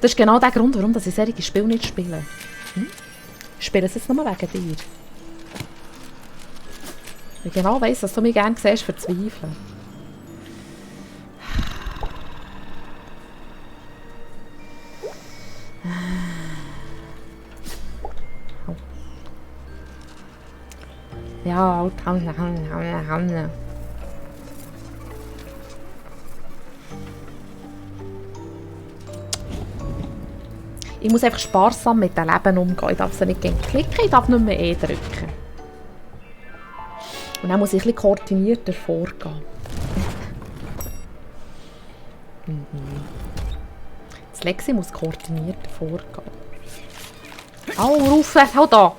Das ist genau der Grund, warum ich solche Spiele nicht spiele. Ich spiele es jetzt nur wegen dir. Ich genau weiss, dass du mich gerne siehst, verzweifeln. Ja, Hanne. Ich muss einfach sparsam mit dem Leben umgehen. Ich darf sie nicht gegen klicken, ich darf nicht mehr E drücken. Und dann muss ich ein bisschen koordinierter vorgehen. Das Lexi muss koordinierter vorgehen. Au, rauf, hau da!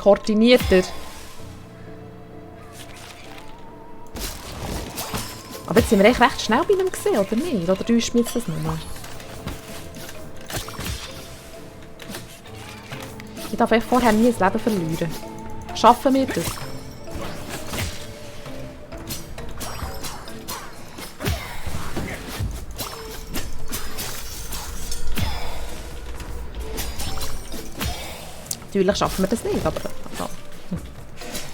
Koordinierter. Aber jetzt sind wir echt recht schnell bei ihm gesehen, oder nicht? Oder täuscht mich jetzt das nicht mehr? Ich darf echt vorher nie das Leben verlieren. Schaffen wir das? Natürlich schaffen wir das nicht, aber also,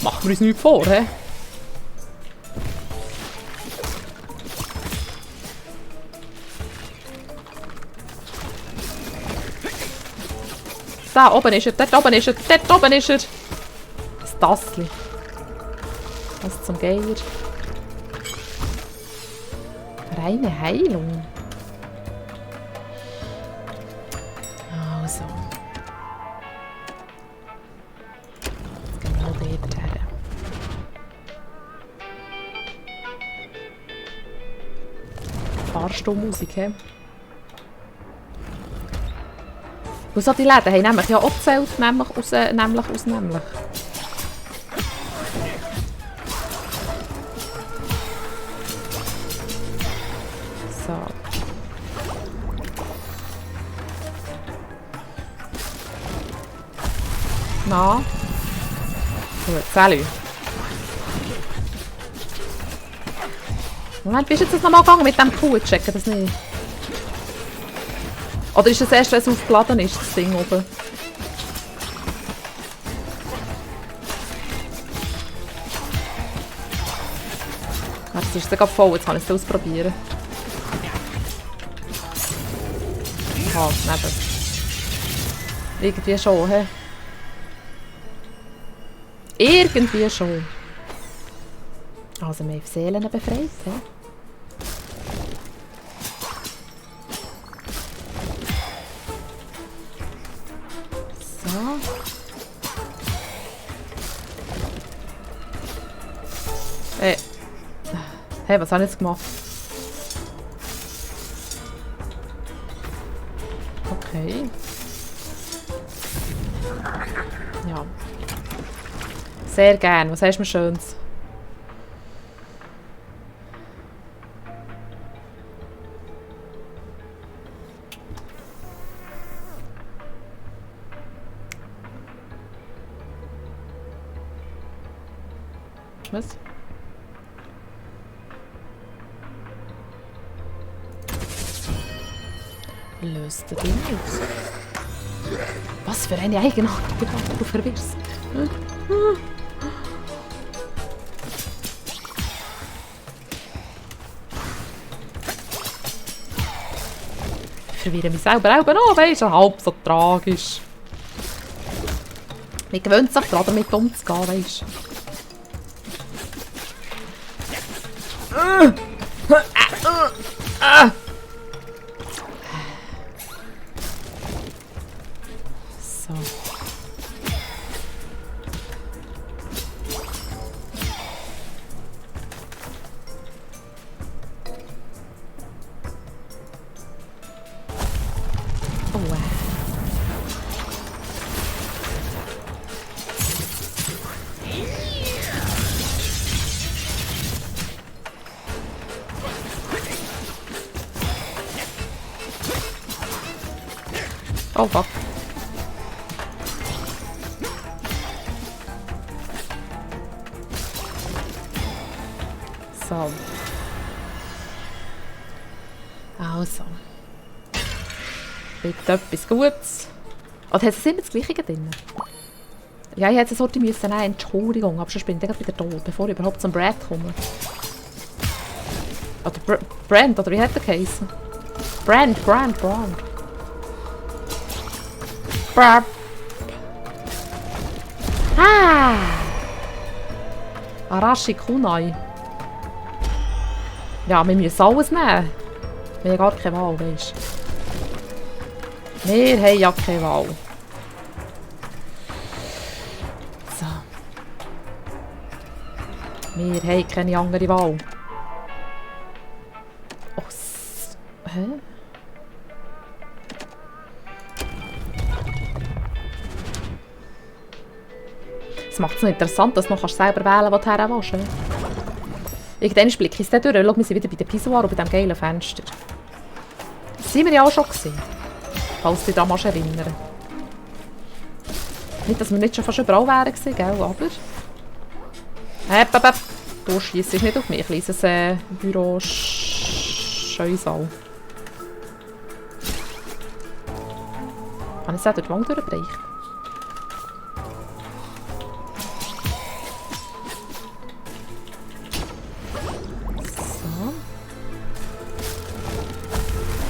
machen wir uns nichts vor, hä? Da oben ist er, dort oben ist er, dort oben ist er! Das Tassli. Was zum Geier? Reine Heilung. Also. Genau dort her. Fahrstuhlmusik, hä? Und so die Läden haben nämlich ja auch gezählt, nämlich aus nämlich. So. Na. Gut, salut. Moment, bist du jetzt nochmal gegangen mit dem Kuh? Checken das nicht. Oder ist es erst, wenn es aufgeladen ist, das Ding oben? Jetzt ist es gerade voll, jetzt kann ich es ausprobieren. Ah, neben. Irgendwie schon, hä? Irgendwie schon. Also, wir haben Seelen befreit, hä? Hey, was habe ich jetzt gemacht? Okay. Ja. Sehr gern. Was hast du mir Schönes? Was? Löst den aus. Was für eine eigenartige Art, du verwirrst. Ich verwirre mich selber auch noch, weisst du, halb so tragisch. Man gewöhnt sich daran, damit umzugehen, weisst du. So. Oh, oh fuck. So. Also. Bitte etwas Gutes. Oder hat es immer das Gleiche drin? Ja, ich hätte es heute müssen nehmen. Entschuldigung, aber sonst bin ich gleich wieder tot, bevor ich überhaupt zum Brad komme. Oder Brand, oder wie hat der geheißen? Brand. Brab. Ah! Arashi Kunai. Ja, wir müssen alles nehmen. Wir haben gar keine Wahl, weisst du. Wir haben ja keine Wahl. So. Wir haben keine andere Wahl. Oh, hä? Das macht es noch interessant, dass du noch selber wählen kannst, wo du her willst. Irgendwann blicke ich es dann durch. Schau, wir sind wieder bei den Pissoir und bei diesem geilen Fenster. Das waren wir ja auch schon gewesen. Falls du dich da mal erinnern. Nicht, dass wir nicht schon fast überall wären gewesen, gell? Aber... Du schiessest nicht auf mich, kleines Büro-Scheusal. Kann ich es auch durch die Wand durchbrechen?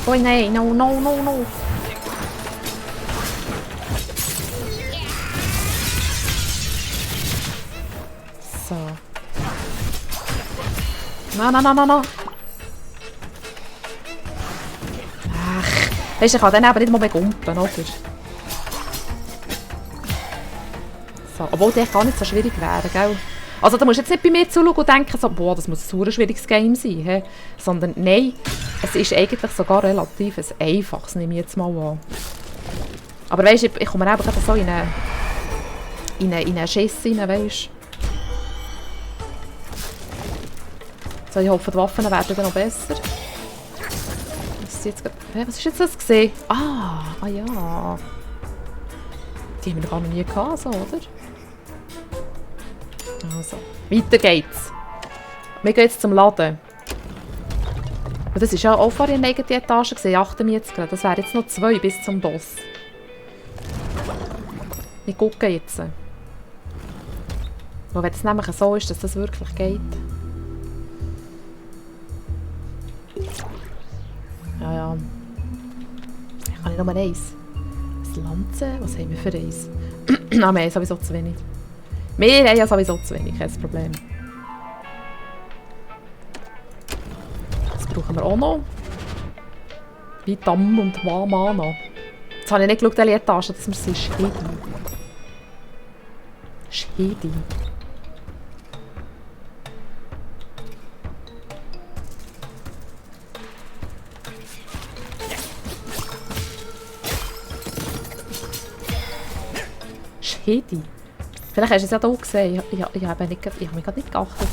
Oh nein, no. So. No. Ach, weisst du, ich kann dann eben nicht mal begumpen, oder? So, obwohl der gar nicht so schwierig wäre, gell? Also, da musst du jetzt nicht bei mir zuschauen und denken, so, boah, das muss ein super schwieriges Game sein, he? Sondern, nein, es ist eigentlich sogar relativ ein einfaches, nehme ich jetzt mal an. Aber weisst du, ich komme eben gerade so in einen Schiss rein, weisst du? So, ich hoffe, die Waffen werden dann noch besser. Was ist jetzt das gesehen? Ah ja. Die haben wir gar noch nie gehabt, so, oder? Also, weiter geht's. Wir gehen jetzt zum Laden. Und das war ja auch vorhin eine eigene Etage, ich achte mich jetzt gerade. Das wären jetzt noch 2 bis zum Boss. Wir gucken jetzt. Und wenn es nämlich so ist, dass das wirklich geht. Ja. Ich kann nicht nur eins. Das Lanze, was haben wir für eins? Wir haben sowieso zu wenig. Wir haben ja sowieso zu wenig, kein Problem. Das brauchen wir auch noch. Vitam und Mana. Jetzt habe ich nicht geschaut, welche Etage, dass wir sie Schädi. Schädi. Vielleicht hast du es ja hier gesehen. Ich habe mich gerade nicht geachtet.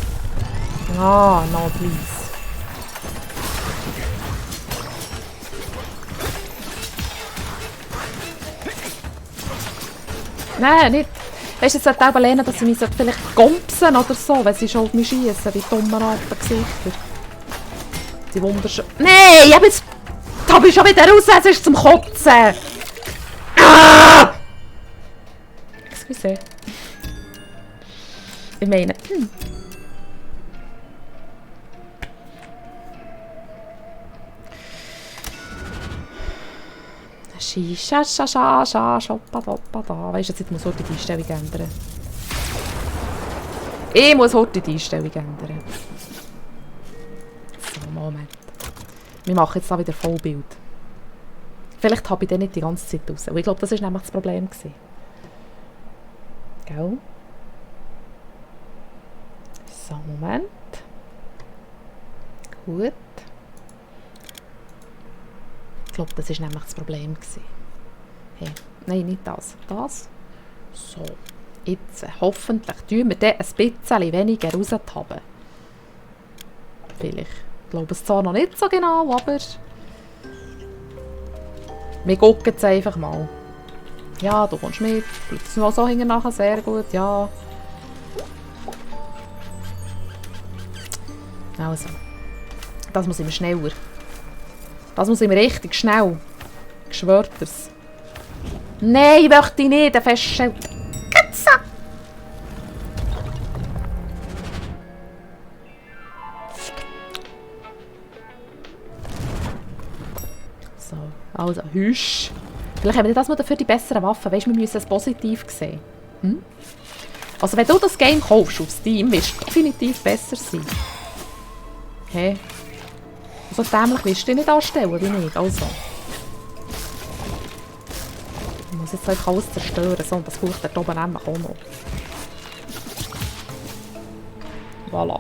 Ah, no, please. Nein, nicht. Weißt du, jetzt sollte ich auch lernen, dass sie mich vielleicht gompsen oder so, wenn sie schon auf mich schiessen, wie dumme Gesichter. Die wunderschön. Nein, ich habe jetzt... Da bin ich schon wieder raus, es ist zum Kotzen. Ah! Excuse. Ich meine... Schoppa. Weißt du, jetzt muss ich die Einstellung ändern. Ich muss heute die Einstellung ändern. So, Moment. Wir machen jetzt da wieder Vollbild. Vielleicht habe ich den nicht die ganze Zeit raus. Und ich glaube, das war nämlich das Problem. Gell? So, Moment. Gut. Ich glaube, das war nämlich das Problem. Hey, nein, nicht das. Das. So. Jetzt hoffentlich tun wir dann ein bisschen weniger raushaben. Vielleicht. Ich glaube es zwar noch nicht so genau, aber... Wir gucken jetzt einfach mal. Ja, du kommst mit. Bleibst du noch so hinten nachher? Sehr gut, ja. Also. Das muss immer schneller. Das muss immer richtig schnell. Ich schwöre es. Nein, möchte ich nicht. Der Festschild. Katze! So, also, hüsch. Vielleicht haben wir das mal dafür die besseren Waffen. Weißt du, wir müssen es positiv sehen. Hm? Also, wenn du das Game kaufst auf Steam, wirst du definitiv besser sein. Hey. So dämlich willst du dich nicht anstellen, wie nicht. Also. Ich muss jetzt einfach alles zerstören. So, und das braucht dort oben nämlich auch noch. Voilà.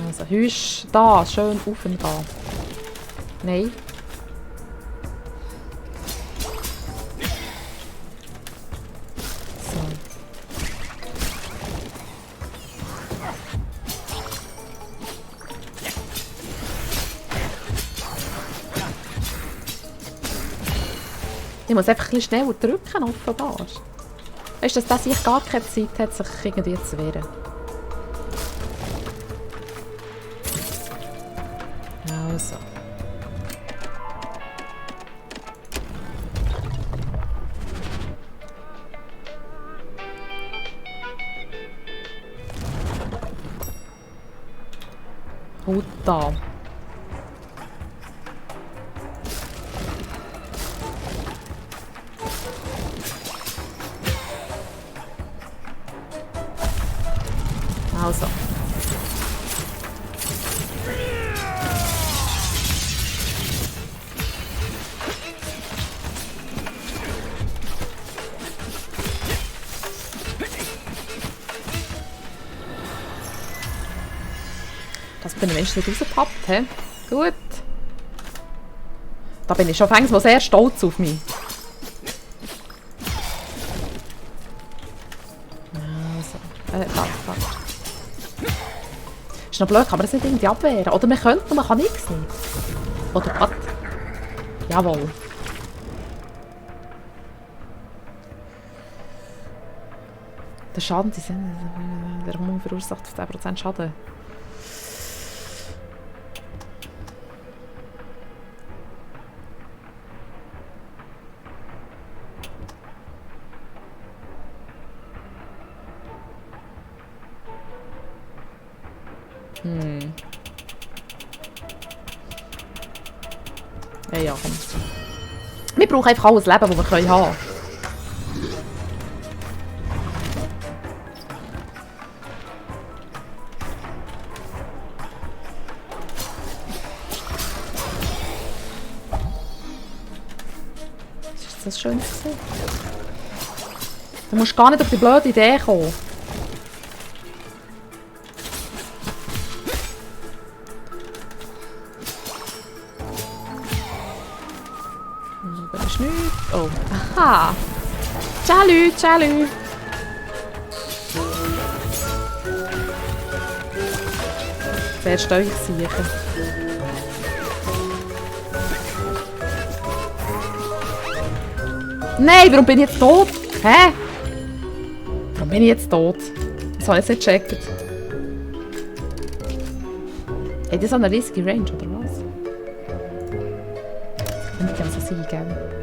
Also, hüsch. Da, schön auf und da. Nein. So. Ich muss einfach ein bisschen schneller drücken, offenbar. Weißt du, dass ich gar keine Zeit hat, sich irgendwie zu wehren. Also. Gut da. Also. Das bin ich wenigstens nicht rausgepappt, he? Gut. Da bin ich schon fängst mal sehr stolz auf mich. Also. Da. Ist noch blöd, kann man das nicht irgendwie abwehren? Oder man könnte, und man kann nichts nicht. Oder was? Jawohl. Der Schaden, der Hormon verursacht 10% Schaden. Ja, komm. Wir brauchen einfach alles Leben, das wir haben können. Ist das schön zu sehen? Du musst gar nicht auf die blöde Idee kommen. Oh. Aha. Tschalü, tschalü. Sehr steuig sicher. Nein, warum bin ich jetzt tot? Hä? Warum bin ich jetzt tot? Das habe ich jetzt nicht gecheckt. Hey, das ist eine riesige Range, oder was? Das könnte ja so sein, gell?